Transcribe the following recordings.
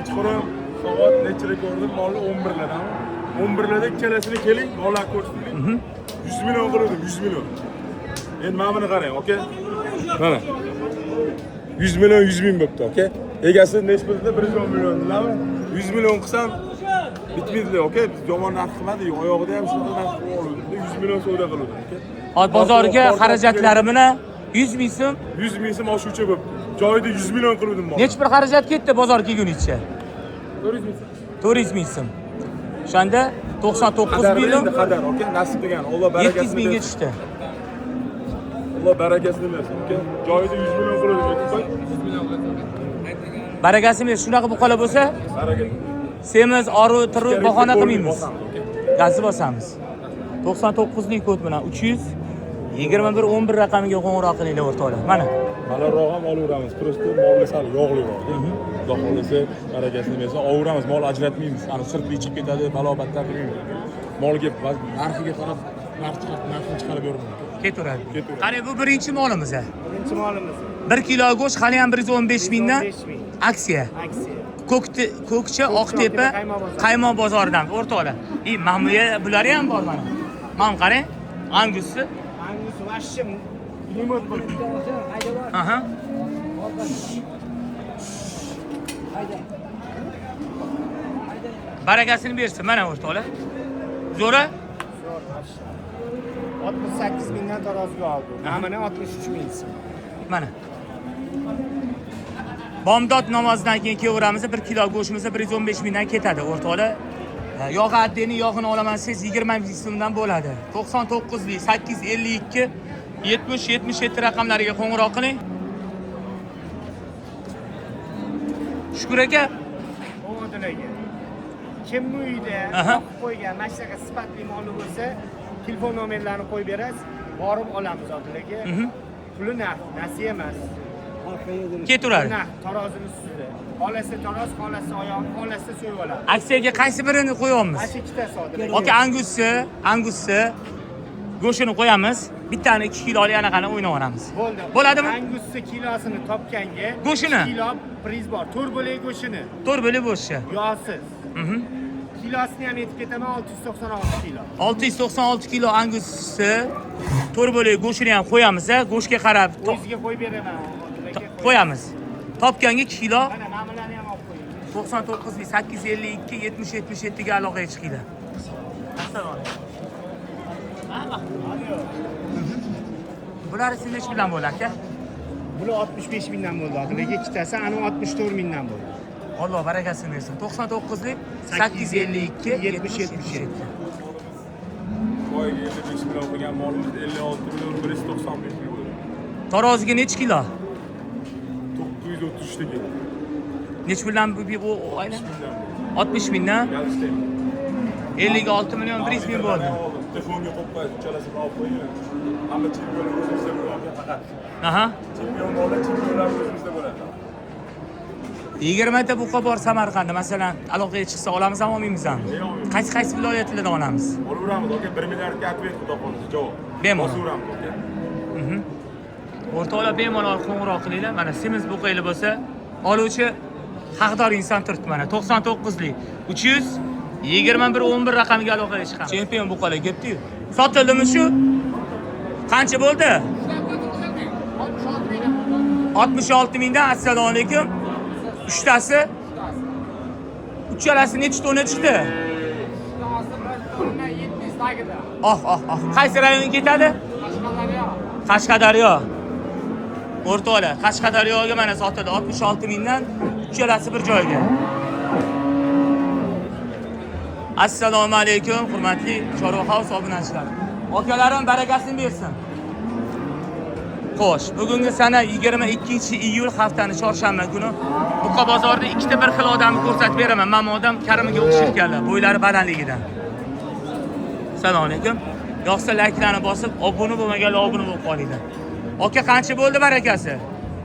Kechqurun soat nechida ko'rdim? Molni 11lardan. 11larda ikkalasini keling, mollar ko'rsating. 100 million qildim, 100 million. Endi mana buni qarang, aka. Mana. 100 million 100 ming bo'pti, aka. Egasi nech pul dedi? 110 million dedilarmi? 100 million qilsam bitmaydi, aka. Biz yomon narx qilmadik, oyog'ida ham shunaqa narx qilib oldik. 100 million savdo qildik, aka. Hozir bozorga xarajatlari bilan 100 ming so'm. 100 ming so'm oshuvcha bo'libdi. Joyida 100 million qildim molni. Necha bir xarajat ketdi bozor kelgunicha? 400 ming so'm. O'shanda 99 Qadar million endi qadar, aka. Nasib degan. Alloh barakasini 700 mingga bersin. tushdi. Alloh barakasini bersin, aka. Joyida 100 million qildim, aka. Barakasini bersin. Shunaqa buqalar bo'lsa, Baraka. semiz, oru, tiru bahona qilmaymiz. Bosamiz, aka. Gazni bosamiz. 99lik kod bilan 321 11 raqamiga qo'ng'iroq qilinglar o'rtoqlar. Mana. Balandroq ham olaveramiz. Просто molni sal yog'liroq. Xudo xohlasa barakasini bersin. Olaveramiz, mol ajratmaymiz. Ana sirtli ichib ketadi, balo battar qilmaymiz. Molga narxiga qarab narx chiqarib, narxini chiqarib bermaymiz. Ketaveradi. Ketaveradi. Qani bu birinchi molimiz. Birinchi molimiz. 1 kilo go'sht hali ham 115 mingdan 115 ming. aksiya. Aksiya. Ko'kti, Ko'kcha, Oqtepa, Qaymoq bozori. Qaymoq bozoridan o'rtoqlar. I, mana bu yer bulari ham bor mana. Mana qarang, Angusni. Angus vashim limot bo'ldi. Aha. Barakasini bersin mana o'rtoqlar. Zo'ra? Zo'r vashim. 68 mingdan taroziga oldi. Mana 63 ming so'm. Mana. Bomdod namozidan keyin kelaveramiz, 1 kilo go'shtimiz 115 mingdan ketadi o'rtoqlar. Yog'i addeni yog'ini olaman desangiz 20 ming so'mdan bo'ladi. 99 852 70 77 raqamlariga qo'ng'iroq qiling. Shukur aka, Odil aka. Kimni uyida Aha. boqib qo'ygan mana shunaqa sifatli moli bo'lsa, telefon nomerlarini qo'yib berasiz, borib olamiz Odil aka. Puli naqd, nasiya emas. Ketaveradi. Naqd, tarozini ustida. Xohlasa taroz, xohlasa oyog'i, xohlasa so'yib oladi. Aksiyaga qaysi birini qo'yamiz? Mana shu ikkitasi Odil aka. Aka Angusni go'shtini qo'yamiz. Bittani 2 kiloli anaqani o'ynab yuboramiz. Bo'ldi. Bo'ladimi? Angusni kilosini topganga Go'shtini? 2 kilo priz bor. 4 bo'lak go'shtini. 4 bo'lib go'shti. Yog'siz. Kilosini ham yetib ketaman 696 kilo. 696 kilo Angusni 4 bo'lak go'shtini ham qo'yamiz, a, go'shtga qarab O'ziga qo'yib beraman. Odil aka, qo'yib. qo'yamiz. Topganga 2 kilo Mana mana bularni ham olib qo'ying. 99 852 70 77 ga aloqaga chiqinglar. Assalomu alaykum. Bular nechi bilan bo'ldi aka? Bular 65 mingdan bo'ldi Odil aka, ikkitasi, ani 64 mingdan bo'ldi. Alloh barakasini bersin. 99lik 852 70 77. Boyagi 55 million qilgan molimiz 56 million 195 ming bo'ldi. Taroziga nechi kilo? 933 ta keldi. Nechi puldan bu aylan? 60 mingdan Galishda. 56 million 100 ming bo'ldi. Telefonga qo'yib qo'yasiz, uchalasini olib qo'ying. Hamma chempionlar o'zimizda bo'ladi, faqat. Aha. Chempion bo'ladi, chempionlar o'zimizda bo'ladi. 20 ta buqa bor Samarqandda. Masalan, aloqaga chiqsa olamizmi, olmaymizmi? Qaysi qaysi viloyatlardan olamiz? Olaveramiz aka, 1 milliardga ответ xudo xohlasa javob. Bemalol. Bosaveramiz aka. O'rtoqlar bemalol qo'ng'iroq qilinglar. Mana semiz buqayli bo'lsa, oluvchi haqdor inson turibdi mana 99lik 321 11 raqamiga aloqaga chiqamiz. Chempion buqalar kelibdi-yu. Sotildimi shu? Qancha bo'ldi? 66 mingdan. Assalomu alaykum. Uchtasi. Uchalasi necha tonna chiqdi? Oh, oh, oh. Qaysi rayonga ketadi? Qashqadaryo. O'rtoqlar, Qashqadaryoga mana sotildi 66 mingdan uchalasi bir joyga. Assalomu alaykum, hurmatli Chorva House obunachilari. Akalarim barakasini bersin. Xo'sh, bugungi sana 22-iyul haftani chorshanba kuni Buqa bozorida ikkita bir xil odamni ko'rsatib beraman. Mana odam Karimga o'xshayotganlar, bo'ylari balandligidan. Assalomu alaykum. Yoqsa layklarni bosib, obuna bo'lmaganlar obuna bo'lib qolinglar. Aka qancha bo'ldi barakasi?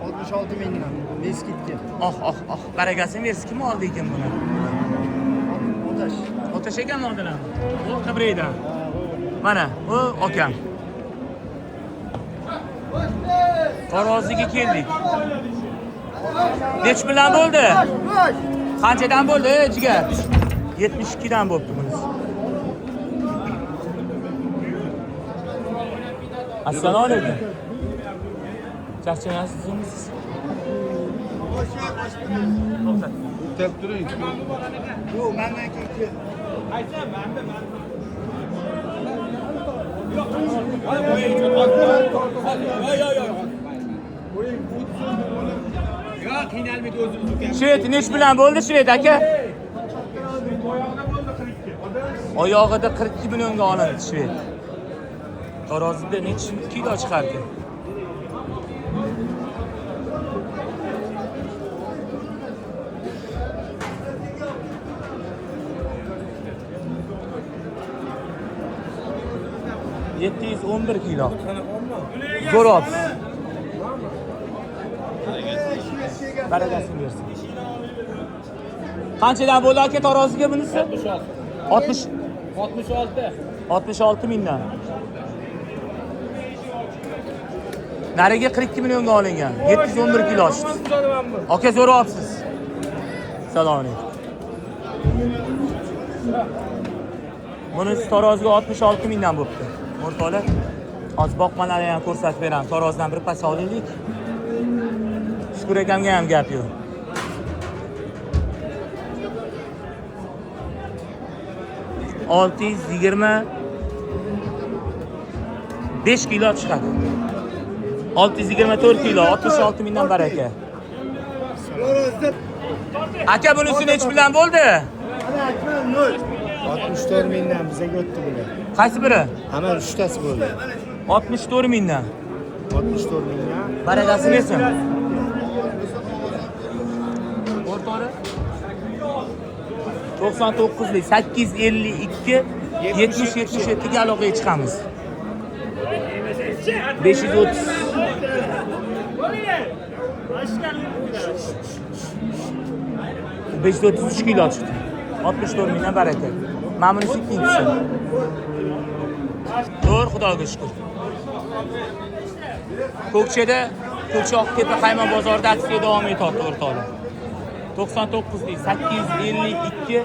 66 mingdan. Beskitga. Oh, oh, oh, barakasini bersin. Kim oldi ekan buni? Otash. Otash akam oldilarmi? U Qibriydan. Mana, u akam. Taroziga keldik. Nech bilan bo'ldi? Qanchadan bo'ldi, ey jigar? 72 dan bo'pti bunisi. Assalomu alaykum. Charchamayapsizmi siz? To'xtab turing. Bu mendan keyin. Shved nech bilan bo'ldi Shved aka? Oyog'ida 42 millionga olindi Shved. Tarozida necha kilo chiqardi? ...711 kilo. Zo'r olibsiz. Barakasini bersin. Qanchadan bo'ldi aka taroziga bunisi? 66. 66. 66 mingdan. Nariga 42 millionga olingan. 711 kilo oshdi. Aka zo'r olibsiz. Assalomu alaykum. Bunisi taroziga 66 mingdan bo'pti. O'rtoqlar, hozir boqmalarni ham ko'rsatib beramiz. Tarozidan bir pas olaylik. Shukur akamga ham gap yo'q. ...625 kilo chiqadi. 624 kilo, 66 mingdan baraka. Aka bunisi nechi bilan bo'ldi? 64 mingdan bizaga o'tdi bular. Qaysi biri? Hamma uchtasi bo'ldi. 64 mingdan. 64 mingdan. Barakasini bersin. O'rtoqlar 99lik 852 70 77 ga aloqaga chiqamiz. 530 533 kilo chiqdi. 64 mingdan baraka. Mana bunisi ikkinchisi. To'g'ri, Xudoga shukr. Ko'kchada, Ko'kcha Oqtepa Qayma bozorida aksiya davom etyapti o'rtoqlar. 99lik 852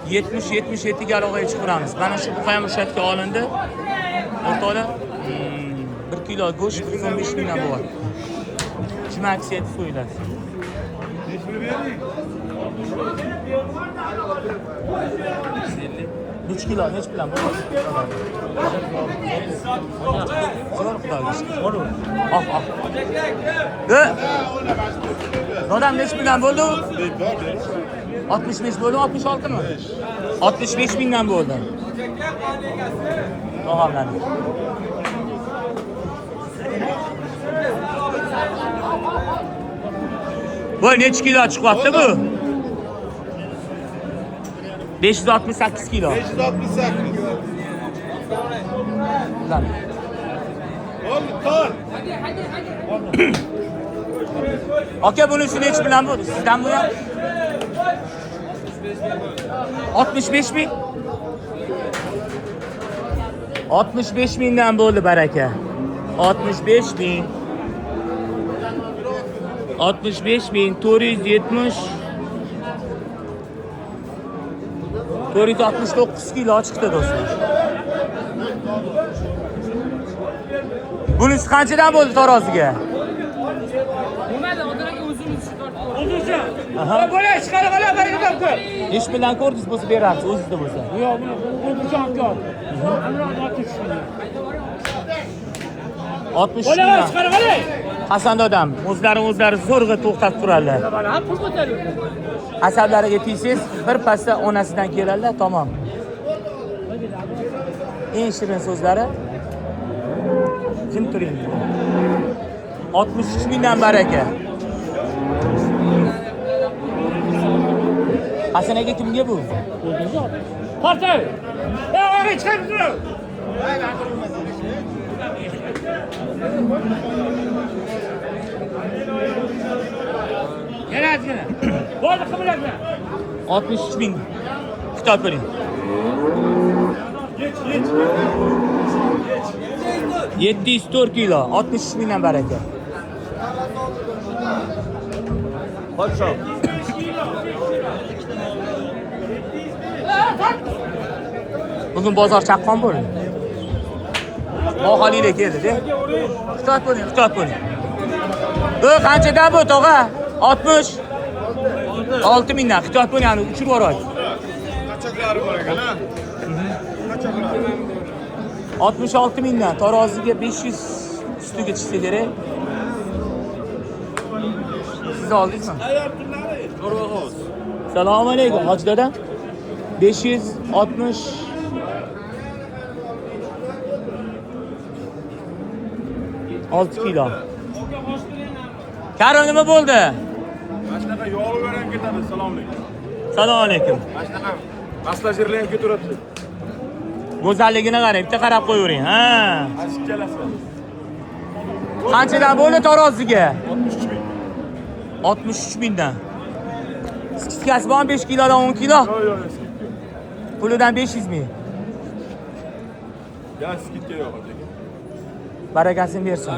70 77 ga aloqaga chiqaramiz. Mana shu buqa ham ushatga olindi. O'rtoqlar, 1 kilo go'sht 115 mingdan bo'lyapti. Juma aksiyada so'yiladi. Necha kilo, necha bilan bo'ladi? Zo'r, Xudoga shukr. Oh, oh. Dodam necha bilan bo'ldi u? 65 bo'ldi, 66 mi? 65 mingdan bo'ldi. Tog'amlarning. Bu necha kilo chiqyapti bu? 568 kilo. 568. Oldu, tor. Aka bunisi necha bilan bo'ldi? Sizdan bu ham? 65 ming. 65 mingdan bo'ldi baraka. 65 ming. 65 ming 470 469 kilo chiqdi do'stlar. Bunisi qanchadan bo'ldi taroziga? Bo'lmadi, Odil aka o'zimiz Aha. Bo'la, chiqarib ola, baraka topdi. Nechi bilan ko'rdingiz bo'lsa berarsiz, o'zizda bo'lsa. Yo'q, buni o'zim oldi. 60 Bo'la, mingdan. chiqarib olay. Hasan dodam, o'zlari zo'rg'a to'xtatib turadilar. Mana pul ko'tarib. Asablariga tegsangiz, bir pasda onasidan keladilar, tamom. Eng shirin so'zlari jim turing. 63 mingdan baraka. Hasan aka kimga bu? Tortay. Ey, og'ay chiqarib tur. Yana ozgina. Bo'ldi, qimirlatma. 63 ming. Kitob ko'ring. 704 kilo, 63 mingdan baraka. Bugun bozor chaqqon bo'ldi. Mohaliyle keldi-da. Ehtiyot bo'ling, ehtiyot bo'ling. Bu qanchadan bu tog'a? 60. 6 mingdan. Ehtiyot bo'ling, ani uchirib yuboradi. Qachoqlari bor ekan, ha? 66 mingdan. Taroziga 500 ustiga chiqsa kerak. Siz oldingizmi? Assalomu alaykum, hoji dada. 560 6 kilo. Karim nima bo'ldi? Mana shunaqa yog'li ham ketadi. Assalomu alaykum. Assalomu alaykum. Mana shunaqa massajirlar ham ketaveradi. Go'zalligini qarang, bitta qarab qo'yavering. Ha. Mana shu ikkalasi. Qanchadan bo'ldi taroziga? 63 ming. 63 mingdan. Skidkasi bormi 5 kilodan 10 kilo? Yo'q, yo'q, skidka. Pulidan 500 ming. Ya skidka yo'q aka. Barakasini bersin.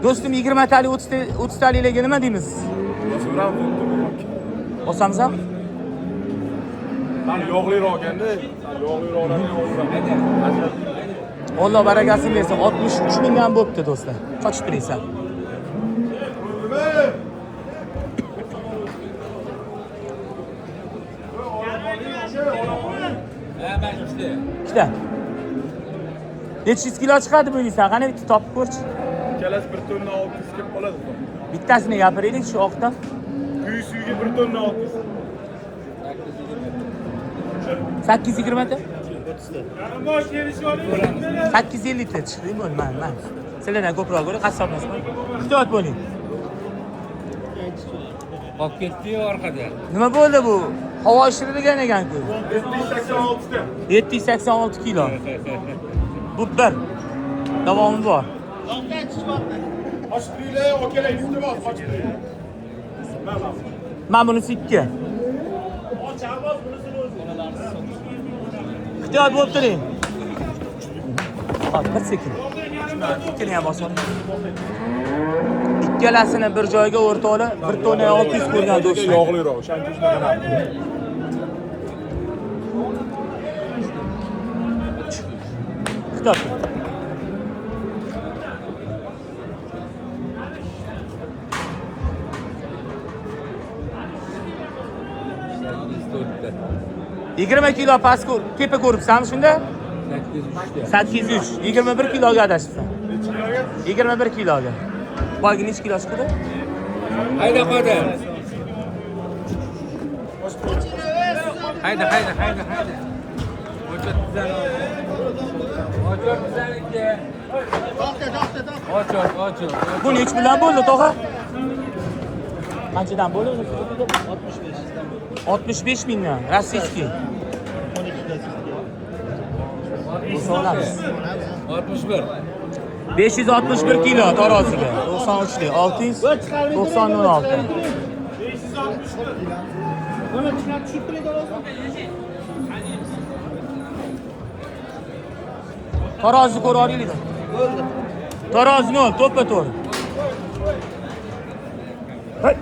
Do'stim 20 talik 30 taliklarga nima deymiz? Bosamiz ham? Sal yog'liroq ekanda, sal yog'liroqlarni olsam. Alloh barakasini bersin. 63 mingdan bo'pti do'stlar. Qochib turingsan. Ikkita. Necha yuz kilo chiqadi bu deysan? Qani bitta topib ko'rchi. Ikkalasi 1 tonna 600 kelib qoladi. Bittasini gapiraylik shu oqdan. Kuy suyiga 1 tonna 600. 820 ta? 850 ta chiqdi bo'ldi, man. Sizlardan ko'proq ko'ra qassob emasman. Ehtiyot bo'ling. Qolib ketdi-yu orqada. Nima bo'ldi bu? Havo ishirilgan ekan-ku. 786 ta. 786 kilo. Bu bir. Davomi bor. Qochib turinglar, akalar, iltimos, qochib turinglar. Men bunisi 2. Ehtiyot bo'lib turing. Hop, bir sekin. Ikkini ham bosib oling. Ikkalasini bir joyga o'rtoqlar 1 tonna 600 ko'rgan do'stlar. Yog'liroq, o'shaning uchun shunaqa narx. Ehtiyot bo'ling. 20 kilo past tepa ko'ribsanmi shunda? 803. 21 kiloga adashibsan. 21 kiloga. Boyagi necha kilo chiqdi? Hayda Qodir. Hayda hayda hayda hayda. O'chir tizani. O'chir tizaniki. O'chir, o'chir. Bu necha puldan bo'ldi tog'a? Qanchadan bo'ldi? 65 mingdan. Rossiyskiy. Olamiz. 61. 561 kilo taroziga. 93 lik 696. Tarozi ko'ra olaylik. Tarozi nol, to'ppa to'g'ri. Hey.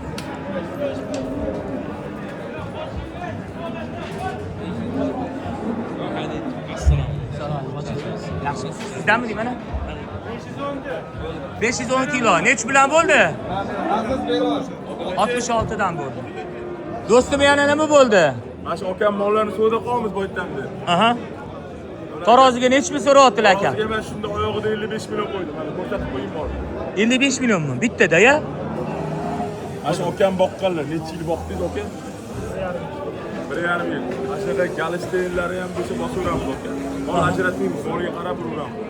Yaxshi. Sizdanmi deyman? 510 kilo. Necha bilan bo'ldi? 66 dan bo'ldi. Do'stim yana nima bo'ldi? Mana shu akam mollarni savdo qilamiz boydan beri. Aha. Taroziga necha pul so'rayaptilar aka? Taroziga men shunda oyog'ida 55 million qo'ydim. Mana ko'rsatib qo'ying bor. 55 millionmi? Bittada ya? Mana shu akam boqqanlar, necha yil boqdingiz aka? 1,5 yil. Mana shunaqa galishtenlari ham bo'lsa bosaveramiz aka. Mol ajratmaymiz, molga qarab uraveramiz.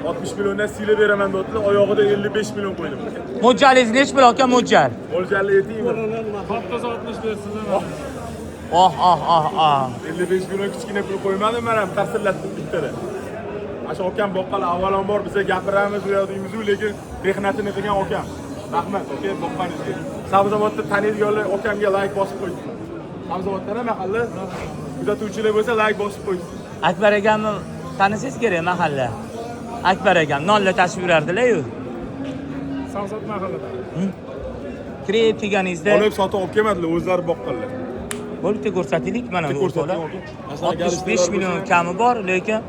60 milliondan siylab beraman deyaptilar, oyog'ida 55 million qo'ydim. Mo'ljalingiz necha pul aka mo'ljal? Mo'ljalni aytaymi? Oh oh oh oh. 55 million kichkina pul qo'ymadim, men ham qarsillatdim bittada. Mana shu akam boqqanlar avvalambor biza gapiramiz, u yoq deymiz-u, lekin mehnatini qilgan akam. Rahmat, aka, boqqaningizga. Sabzavotda taniydiganlar akamga like bosib qo'ysin. Sabzavotdan ham mahalla kuzatuvchilar bo'lsa like bosib qo'ysin. Akbar akamni tanisangiz kerak mahalla. Akbar akam nonla tashib yurardilar-yu. Sabzavot mahallada. Kirib kelganingizda Olib sotib olib kelmadilar, o'zlari boqqanlar. Bo'ldi, bitta ko'rsataylik mana Bitta bu o'rtoqlar. ko'rsating, aka. Masalan, 65 million kami bor, lekin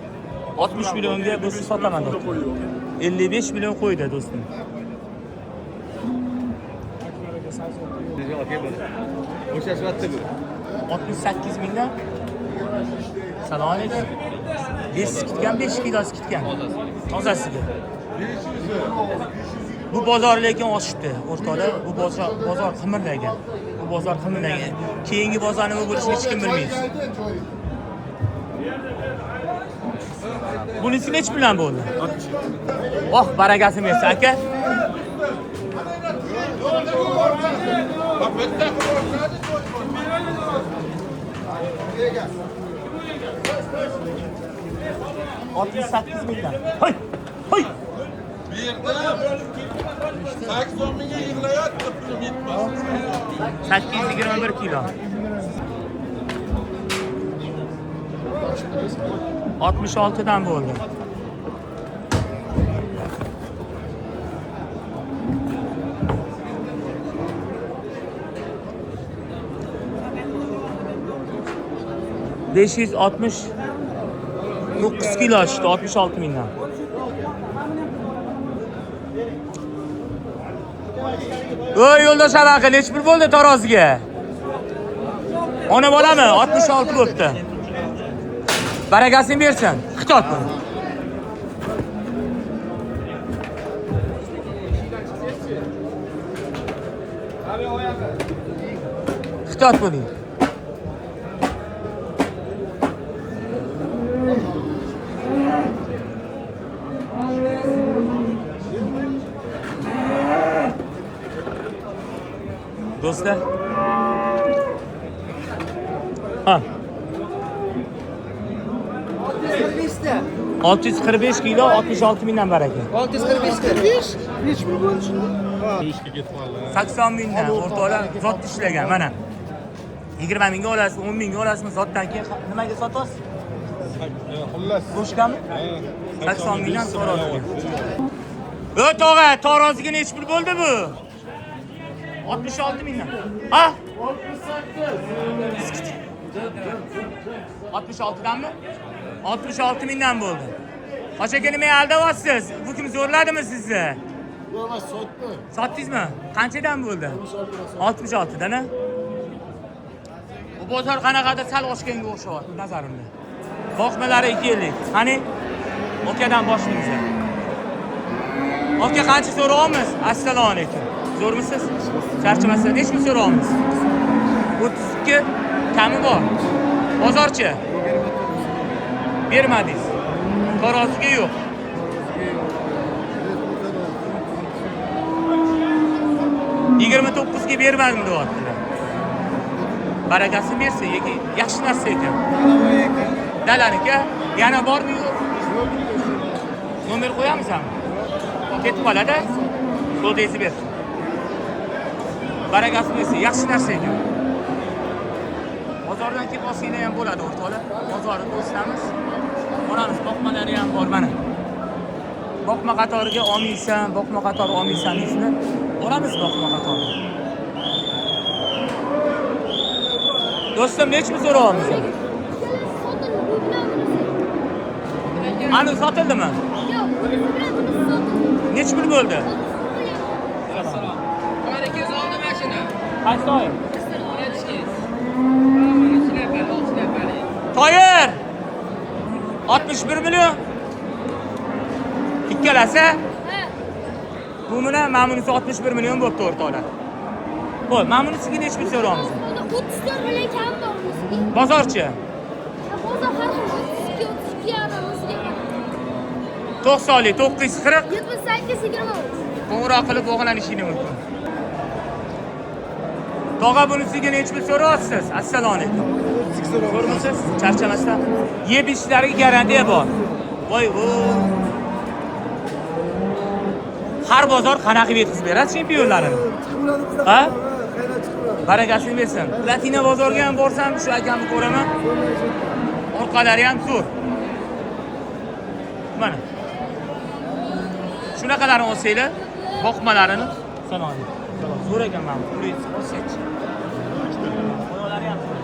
60 millionga bu sotaman Pulda deyapti. qo'ydi, aka. 55 million qo'ydi do'stim. Bo'shashyapti bu. 68 mingdan. Salom alaykum. 5 kitgan, 5 kilosi kitgan. Tozasiga. Bu bozor lekin oshibdi, o'rtoqlar. Bu bozor qimirlagan. Bu bozor qimirlagan. Keyingi bozor nima bo'lishini hech kim bilmaydi. Bunisi nechi puldan bo'ldi? Oh, barakasini bersin aka. 68 mingdan. Hoy! Hoy! Berdim. 80 mingga yig'layapti, pulim yetmas. 821 kilo. 66 dan bo'ldi. ...569 kilo tushdi, 66 mingdan. Ey yo'ldosh aka, nechi pul bo'ldi taroziga? Ona bolami? 66 bo'pti. Barakasini bersin. Xitob buni. Xitob bo'ling. Do'stlar. Ha. 645 kilo 66 mingdan baraka. 645 Nechi pul bo'ldi shunda? 80 mingdan o'rtoqlar zotni ishlagan mana. 20 mingga olasiz, 10 mingga olasizmi zotdan keyin nimaga sotasiz? Xullas. Go'shtgami? 80 mingdan taroziga. Ey tog'a, taroziga nechi pul bo'ldi bu? 66 mingdan. Ha? 68. 66 danmi? 66 mingdan bo'ldi. Hosh aka nima aldayapsiz? Bu kim zo'rladimi sizni? Yo'q, sotdim. Sotdingizmi? Qanchadan bo'ldi? 66 dan a? Bu bozor qanaqadir sal oshganga o'xshayapti nazarimda. Boqmalari 250. Qani? Okadan boshlaymiz. Aka qancha so'rayapmiz? Assalomu alaykum. Zo'rmisiz? Charchamasdan necha pul so'rayapmiz? 32 kami bor. Bozorchi? Bermadingiz. Taroziga yo'q. 29 ga bermadim deyaptilar. Barakasini bersin, yoki yaxshi narsa ekan. Dalaniki yana bormi yo'q? Nomer qo'yamiz ham. Ketib qoladi. So'zingizni bersin. Barakasini bersin, yaxshi narsa ekan. Bozordan kelib olsanglar ham bo'ladi o'rtoqlar. Bozorni ko'rsatamiz. Boramiz, boqmalari ham bor mana. Boqma qatoriga olmaysan, boqma qatori olmaysan deysizlar. Boramiz boqma qatoriga. Do'stim, nechi pul so'rayapmiz? Sotildi, bu bilan bunisi. Ani sotildimi? Yo'q, bunisi bilan bunisi sotildi. Nechi pul bo'ldi? 30 million. Mana 2oldi mashina. Qaysi oy? Yetishgingiz. Mana shlapali, oq shlapali. Toyir! 61 million. Ikkalasi Ha, bu bilan mana bunisi 61 million bo'libdi o'rtoqlar. Qo'y, mana bunisiga nechi pul so'rayapmiz? Buni 34 million kam bor bunisiga. Bozorchi Bozor har xil 32, 32 yarim bunisiga. 90lik 940 78 23. qo'ng'iroq qilib bog'lanishingiz mumkin. Tog'a bunisiga nechi pul so'rayapsiz? Assalomu alaykum. Zo'rmisiz? Charchamasdan. Yeb ichishlariga garantiya bor. Voy vo. Har bozor qanaqa qilib yetkazib beradi chempionlarini? Ha? Barakasini bersin. Platina bozorga ham borsam shu akamni ko'raman. Orqalari ham zo'r. Mana. Shunaqalarni olsanglar, boqmalarini. Salom alaykum. Zo'r ekan mana bu. Puli olsangchi. Oyoqlari ham zo'r.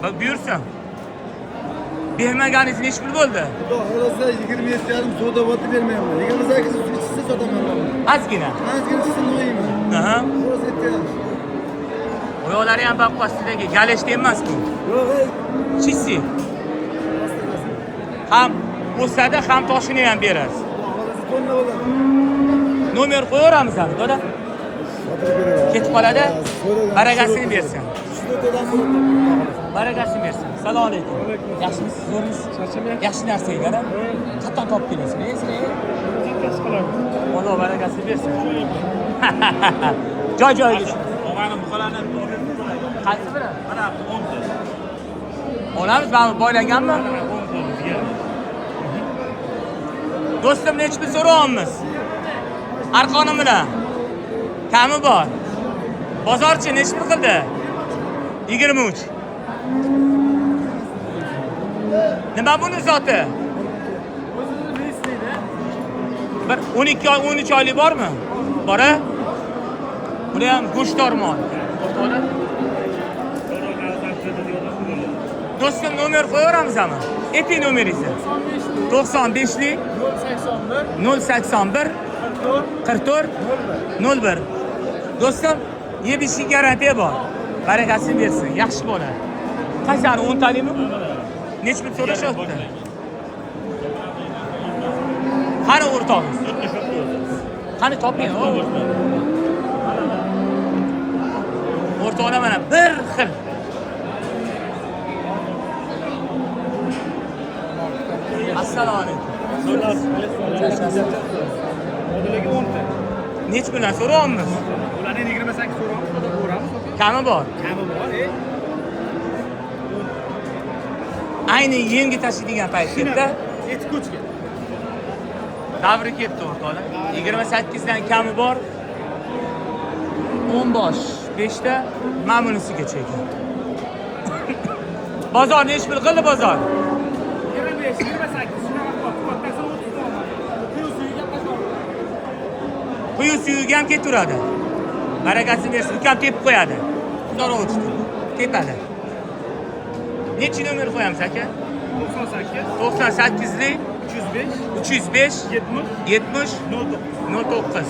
Va buyursin. Bermaganingiz nechi pul bo'ldi? Xudo xohlasa 27,5 savdo bo'tib bermayman. 28 chiqsa sotaman. Ozgina. Ozgina chiqsa noyman. Aha. Xo'roz etgan. Oyoqlari ham baqqosdagi galishda emas bu. Yo'q, ey. Chisi. Ham o'sadi, ham toshini ham berasiz. Xudo xohlasa tonna bo'ladi. Nomer qo'yaveramiz hali, doda. Sotib beraman. Ketib qoladi. Barakasini bersin. Shu bo'ladi. Barakasini bersin. Assalomu alaykum. Yaxshimisiz, zo'rmisiz? Yaxshi narsa ekan, a? Qattan topib kelasiz. Alloh barakasini bersin. Joy joyiga. Og'anim buqalarni Qaysi biri? Mana 10 ta. Olamiz, mana bu boylanganmi? 10 ta bizga. Do'stim, nechi pul so'rayapmiz? Arqonim bilan. Kami bor. Bozorchi nechi pul qildi? 23. Nima buni zoti? Bir 12 oy, 13 oylik bormi? Bor a? Buni ham go'shtdor mol. O'rtoqlar. Do'stim, nomer qo'yaveramizmi? Ayting nomeringizni. 95lik 081 44 01. Do'stim, yeb ichishga garantiya bor. Barakasini bersin. Yaxshi bola. Qaysari 10 talikmi? Nechi pul so'rashyapti? Qani o'rtog'ingiz? Qani toping? O'rtoqlar mana bir xil. Assalomu alaykum. Odilagi 10 ta. Nechi puldan so'rayapmiz? Ularni 28 so'ramiz, xudo ko'ramiz. Kami bor. Kami bor, Ayni yemga tashlaydigan payt keldi. Eti ko'chgan. Davri ketdi o'rtoqlar. 28 dan kami bor. 10 bosh, 5 ta ma'munisigacha ekan. Bozor nechi pul qildi bozor? 25, 28 shunaqa qilib, kattasi 30 olmadi. Quyi suyiga qachon? Quyi suyiga ham ketaveradi. Barakasini bersin, ukam tepib qo'yadi. Xudo tutib. Tepadi. Nechi nomer qo'yamiz aka? 98 98lik 305 305 70 70 09. 09.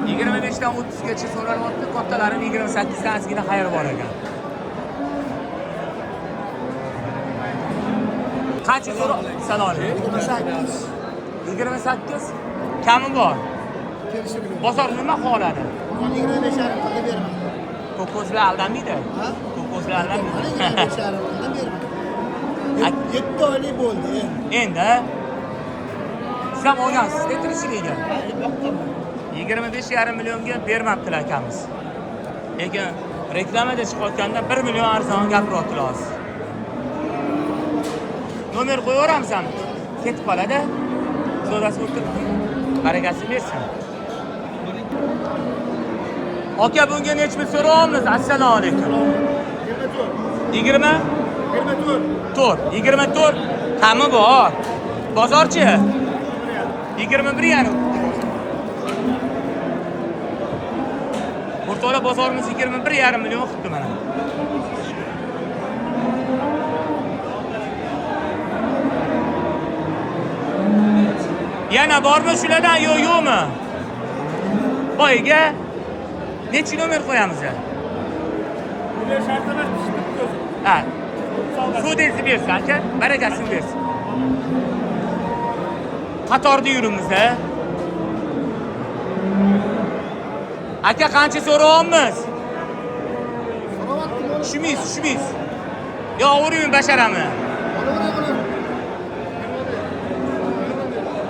25 dan 30 gacha so'ralyapti, kattalarini 28 dan ozgina xayr bor ekan. Qancha so'ra? Assalomu alaykum. 28. 28 kami bor. Bozor nima xohladi? 25,5 qilib berman. Ko'kko'zlar aldanmaydi. Ha? Ko'kko'zlar aldanmaydi. 25,5 qilib berman. 7 oylik bo'ldi endi. Endi siz ham olgansiz tirikchilikka. 25,5 millionga bermabdilar akamiz. Lekin reklamada chiqayotganda 1 million arzon gapiryaptilar hozir. Nomer qo'yaveramizmi? Ketib qoladi. Savdosi o'tiribdi. Barakasini bersin. Aka, bunga nechi pul so'rayapmiz? Assalomu alaykum. 24. 24. 24 kami bor. Bozorchi 21,5. O'rtoqlar, bozorimiz 21,5 million qilibdi mana. Yana bormi shulardan yo yo'qmi? Boyga nechi nomer qo'yamiz? Bular shart emas, pishib ko'zi. Ha. Sudingizni bersin aka, barakasini bersin. Qatorda yuribmiz a. Aka, qancha so'rayapmiz? Tushmaysiz, tushmaysiz. Yo, uraymi basharami?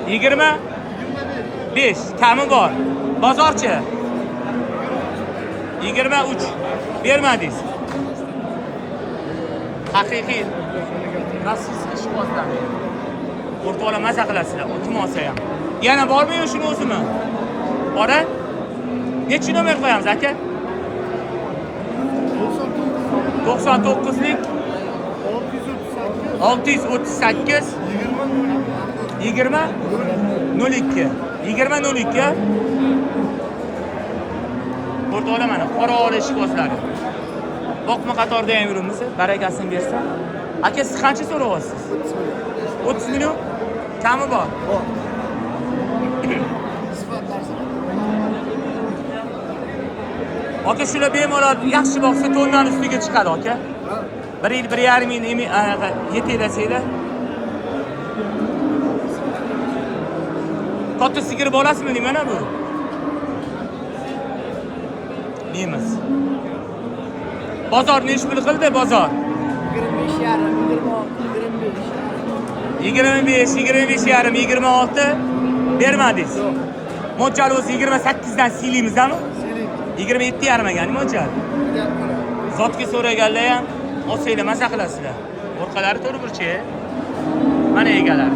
25 kami bor. Bozorchi 23 bermadingiz. Haqiqiy rossiyskiy ishqibozlar. O'rtoqlar, maza qilasizlar, kim olsa ham. Yana bormi yo shuni o'zimi? Bor-a? Nechi nomer qo'yamiz aka? 99lik 638 20 02 20 02. O'rtoqlar, mana qora ola ishqibozlari. Boqma qatorida ham yuribmiz. Barakasini bersin. Aka, siz qancha so'rayapsiz? 30 million. Kami bor. Bor. Aka, shular bemalol yaxshi boqsa tonnani ustiga chiqadi aka. Bir yil, 1,5 yil anaqa yetaklasanglar. Katta sigir bolasimi nimana bu? Nemis. Bozor nechi pul qildi bozor? 25,5, 26, 25. 25, 25,5, 26 bermadingiz. Mo'ljal o'zi 28 dan siylaymizmi? 27,5 ekan mo'ljal. Zotga so'raganlar ham olsanglar maza qilasizlar. Orqalari to'g'ri burchi. Mana egalari.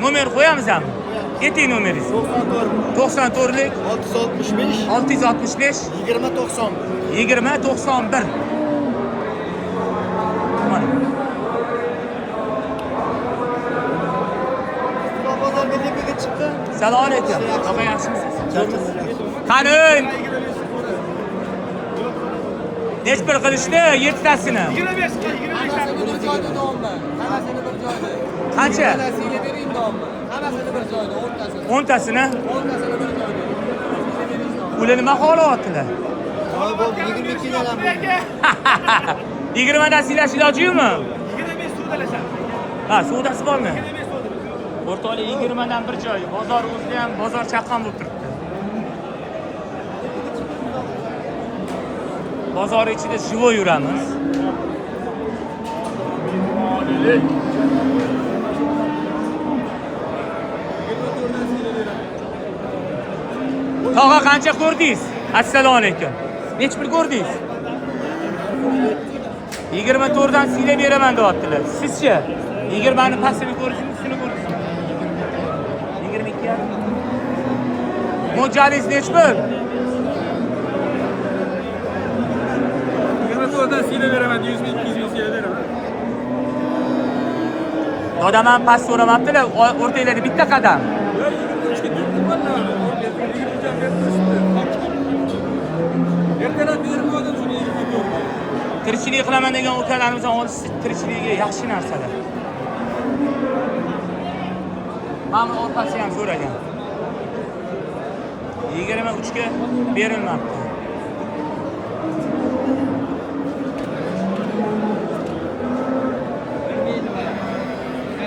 Nomer qo'yamiz ham. Ayting nomeringiz. 94 94lik 665 665 20 91. 20 91. Mana. Bozorga tepaga chiqdi. Assalomu alaykum. Aka, yaxshimisiz? Qani? Nech pul qilishdi yettasini? 25, 25. Hammasini bir joyda dovmi? Hammasini bir joyda. Qancha? Hammasini bering dovmi? Hammasini bir joyda, o'ntasini. 10tasini? O'ntasini bir joyda. Ular nima xohlayaptilar? 22 dan ham. 20 dan siylash iloji yo'qmi? 25 savdalashamiz. Ha, savdasi bormi? O'rtoqlar 20 dan bir joyi. Bozor o'zida ham bozor chaqqon bo'lib turibdi. Bozor ichida живой yuramiz. Tog'a, qancha ko'rdingiz? Assalomu alaykum. Nechi pul ko'rdingiz? 24 dan siylab beraman deyaptilar. Sizchi? 20 ni pastini ko'rdingizmi, ustini ko'rdingizmi? 22 yarim. Mo'ljalingiz nechi pul? 24 dan siylab beraman, 100 ming, 200 ming siylab beraman. Dodam ham past so'ramabdilar, o'rtanglarda bitta qadam. Yo, 23 ga turibdi bolalar. 23 ga berib turishibdi. Ertalab berib qo'ydim shuni 24 ga. Tirikchilik qilaman degan ukalarimiz ham olishsa tirikchiligiga yaxshi narsalar. Mana buni orqasi ham so'ragan. 23 ga berilmabdi.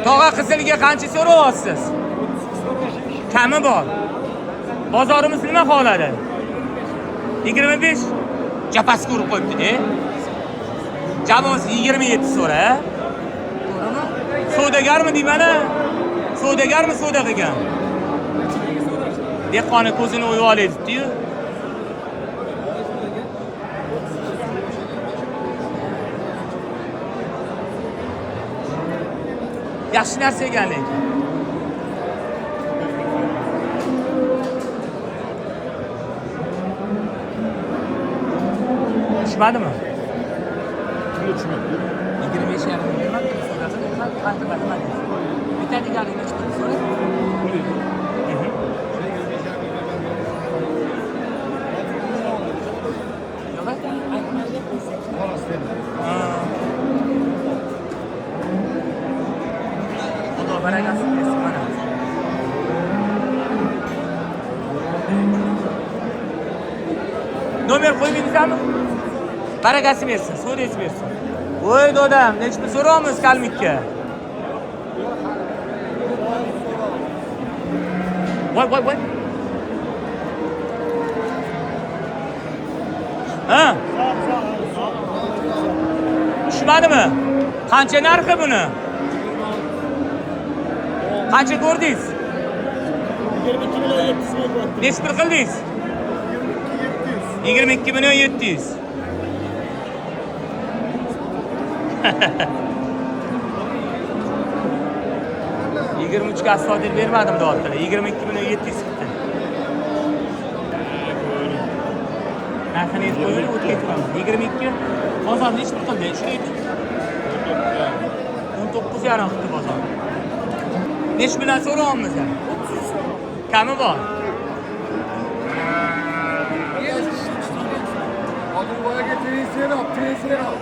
Tog'a, qizilga qancha so'rayapsiz? Kami bor. Bozorimiz nima xohladi? 25 japasi ko'rib qo'yibdi-da. Jamoasi 27 so'ra. To'g'rimi? Savdogarmi deyman-a? Savdogarmi savdo qilgan? Dehqoni ko'zini o'yib olay debdi-yu. Yaxshi narsa ekan lekin. Tushmadimi? Tushmadi. 25 yarim bermadi, savdasi nima, nima, nima deysiz? Bitta degani nechi pul so'rang? Yo'q, ha. Xudo barakasini bersin mana. Nomer qo'ymaymizmi? Barakasini bersin, so'raysiz bersin. Voy dodam, nechi pul so'rayapmiz kalmikka? Voy voy voy. Ha? Tushmadimi? Qancha narxi buni? Qancha ko'rdingiz? 22 million 700 ming bo'ldi. Nechi pul qildingiz? 22 million 700. 23 ga astoydil bermadim deyaptilar. 22 million 700 qildi. Narxini aytib qo'ying, o'tib ketaveramiz. 22 bozor nechi pul qildi? Shuni ayting. 19,5 qildi bozor. Nechi bilan so'rayapmiz? Kami bor. Odilboyga Serob, tezroq.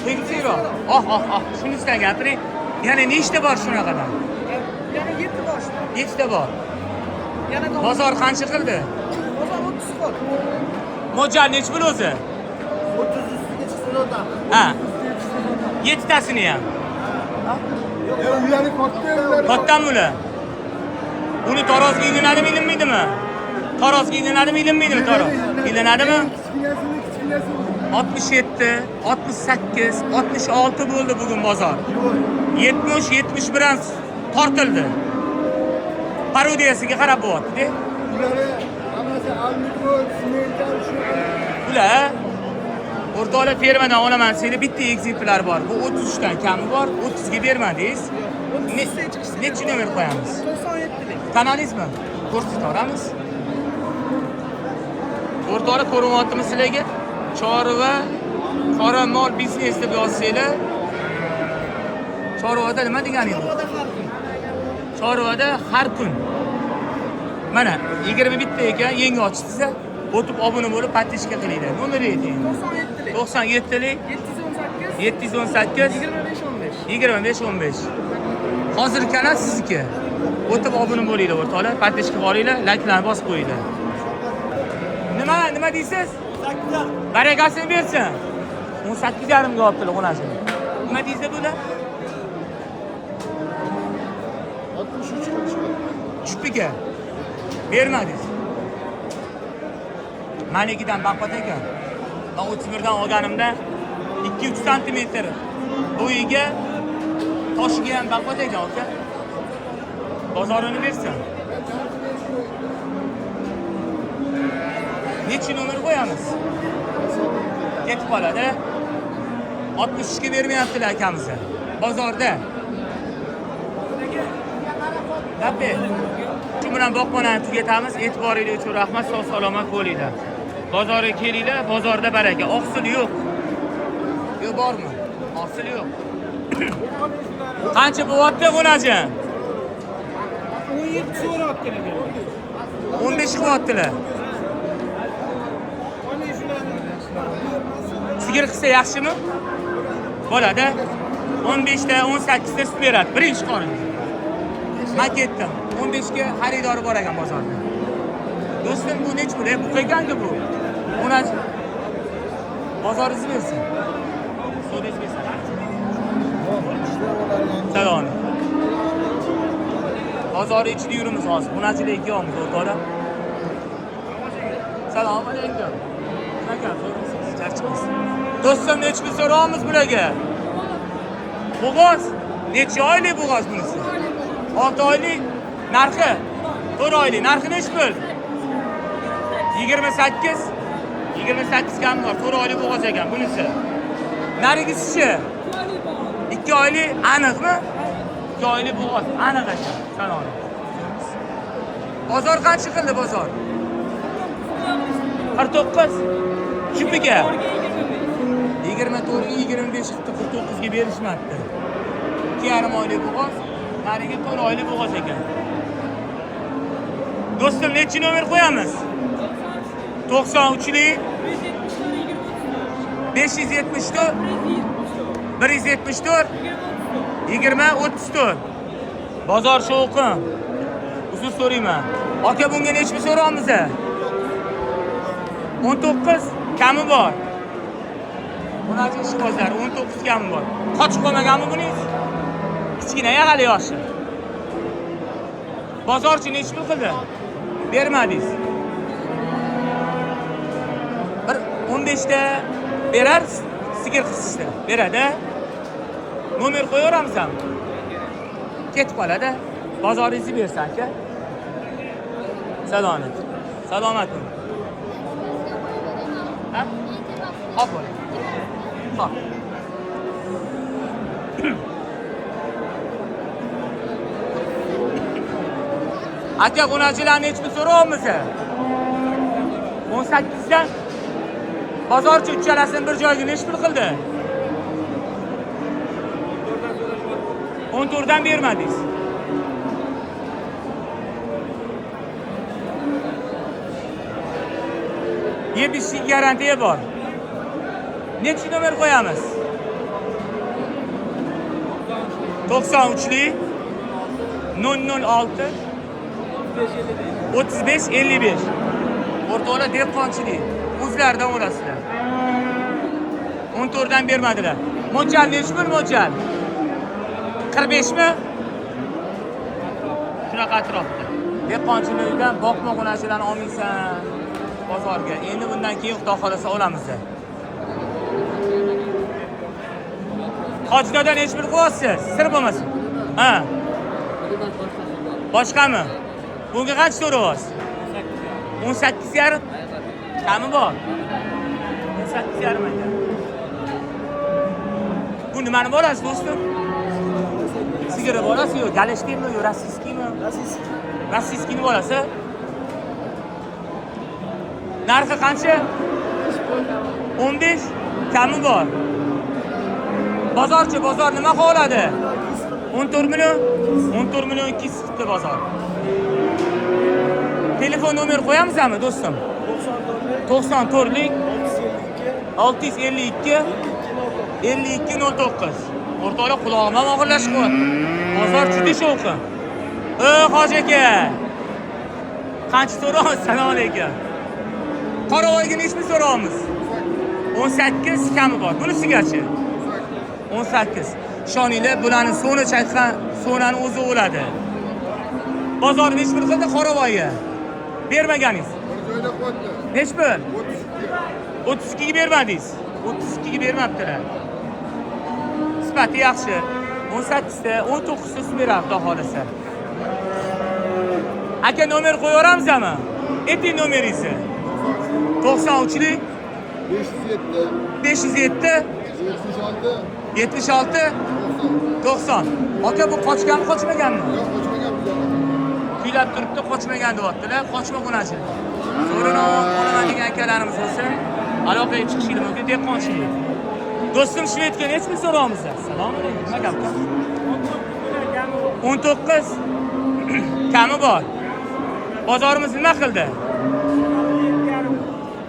Tegizroq. Oh, oh, oh. Shunisidan gapiring. Yana nechta bor shunaqadan? Yana 7 bor. Nechta bor? Yana Bozor qancha qildi? Bozor 30 qol. Mo'ljal nechi pul o'zi? 30 ustiga chiqsa sotamiz. Ha. Yettitasini ham. Ya ularni katta, ularni Kattami ular? Uni tarozga ilinadimi, ilinmaydimi? Tarozga ilinadimi, ilinmaydimi taroz? Ilinadimi? Kichkinasini, kichkinasini. 67, 68, 66 bo'ldi bugun bozor. 70, 71 ham tortildi. Parodiyasiga qarab bo'lyapti-da. Ularni hammasi almikol, smental shu. Ular o'rtoqlar fermadan olaman desanglar bitta ekzemplyar bor. Bu 33 dan kami bor, 30 ga bermadingiz. Nechi nomer qo'yamiz? 97lik. Tanadingizmi? Ko'rsataveramiz. O'rtoqlar ko'rinyaptimi sizlarga? Chorva qora mol biznes deb yozsanglar, chorvada nima degani bu? Chorvada har kun. Mana 21 ta ekan, yangi ochdingiz. O'tib obuna bo'lib подписка qilinglar. Nomeri ayting. 97lik. 97lik 718 718 25 15. 25 15. Hozir kanal sizniki. O'tib obuna bo'linglar o'rtoqlar, подписка olinglar, layklarni bosib qo'yinglar. Nima, nima deysiz? Barakasini bersin. 18,5 ga olibdilar xonasini. Nima deysiz bular? 63 qilishgan. Tushibdi. Bermadingiz. Manikidan baquvvat ekan. Men 31 dan olganimda 2-3 santimetr bo'yiga, toshiga ham baquvvat ekan aka. Bozorini bersin. Nechi nomer qo'yamiz? Ketib qoladi. 63 ga bermayaptilar akamizni. Bozorda. Gapi. Shu bilan boqmonani tugatamiz. E'tiboringiz uchun rahmat, sog' salomat bo'linglar. Bozorga kelinglar, bozorda baraka. Oqsil yo'q. Yo'q bormi? Oqsil yo'q. Qancha bo'lyapti xunajon? 17 so'rayapti. 15 qilyaptilar. Sigir qilsa yaxshimi? Bo'ladi. 15 ta, 18 ta sut beradi. Birinchi qorin. Men ketdim. 15 ga xaridori bor ekan bozorda. Do'stim, bu nechi pul? Bu qayerga bu? Ona bozoringizni bersin. Savdoyingiz bersin. Salom. Bozor ichida yurimiz hozir. Xunachilik ikkovimiz o'rtoqlar. Salom alaykum. Aka, so'raysiz, charchamaysiz. Do'stim, nechi pul so'rayapmiz bularga? Bo'g'oz. Necha oylik bo'g'oz bunisi? 6 oylik. Narxi 4 oylik. Narxi nechi pul? 28. 28 kam bor. 4 oylik bo'g'oz ekan bunisi. Narigisichi? 2 oylik aniqmi? 2 oylik bo'g'oz aniq ekan. Salom. Bozor qancha qildi bozor? 49. Chupiga 24 ga 25 qildi, 49 ga berishmabdi. 2,5 oylik bo'g'oz, narigi 4 oylik bo'g'oz ekan. Do'stim, nechi nomer qo'yamiz? 93lik 574 174 20 34. Bozor shovqin. Uzr so'rayman. Aka, bunga nechi pul so'rayapmiz? 19 kami bor. Bunaqa ishqibozlar 19 kami bor. Qochib qolmaganmi buningiz? Kichkina hali yoshi. Bozorchi nechi pul qildi? Bermadingiz. Bir 15 ta berar, sigir qisishdi. Beradi. Nomer qo'yaveramiz ham. Ketib qoladi. Bozoringizni bersa aka. Salomat. Salomat bo'ling. Ha? Hop bo'ling. Hop. Aka, xunachilar nechi pul so'rayapmiz? 18 dan. Bozorchi uchalasini bir joyga nechi pul qildi? 14 dan bermadingiz. Yeb ichishlik garantiya bor. Nechi nomer qo'yamiz? 93lik 006 35 55. O'rtoqlar dehqonchilik. O'zlaridan olasizlar. 14 dan bermadilar. Mo'ljal nechi pul mo'ljal? 45 mi? Shunaqa atrofda. Dehqonchilikdan boqma xonasilarni olmaysan bozorga. Endi bundan keyin Xudo xolasa olamiz. Hoji doda nechi pul qo'yapsiz? Sir bo'lmasin. Ha. Boshqami? Bunga qancha so'rayapsiz? 18,5. Kami bor. 18,5 ekan. Bu nimani bolasi do'stim? Sigiri bolasi yo'q, galishkimi yo rossiyskiymi? Rossiyskiyni bolasi. Narxi qancha? 15, kami bor. Bozorchi, bozor nima xohladi? 14 million, 14 million 200 qilibdi bozor. Telefon nomer qo'yamizmi do'stim? 94lik 652 52 09. O'rtoqlar, qulog'im ham og'irlashib qo'yapti. Bozor juda shovqin. Ey hoji aka. Qancha so'rayapsiz? Assalomu alaykum. Qoravoyga nechi pul so'rayapmiz? 18 kami bor. Bunisigachi? 18. Ishoninglar, bularni so'na chayqan, so'nani o'zi o'ladi. Bozor nechi pul qildi Qoravoyga? Bermaganingiz. Nechi pul? 32 ga bermadingiz. 32 ga bermabdilar. Sifati yaxshi. 18 ta, 19 ta sut beradi Xudo xolasa. Aka, nomer qo'yaveramizmi? Ayting nomeringizni. 93lik 507 507 76 76 90. Aka, bu qochganmi, qochmaganmi? Yo'q, qochmagan. Kuylab turibdi, qochmagan deyaptilar. Qochmagunachi. So'rini olaman degan akalarimiz bo'lsa, aloqaga chiqishingiz mumkin, dehqonchilik. Do'stim, shvedga nechi pul so'rayapmiz? Assalomu alaykum. Nima gap? 19 kami bor. Bozorimiz nima qildi?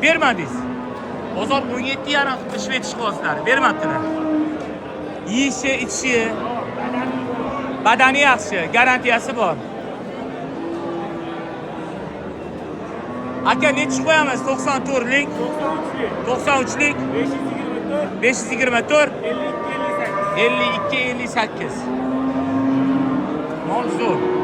Bermadingiz. Bozor 17,5 qilibdi shved ishqibozlari. Bermabdilar. Yeyishi, ichishi, badani yaxshi, garantiyasi bor. Aka, nechi qo'yamiz? 94lik 93lik 524 52 58. Mol zo'r.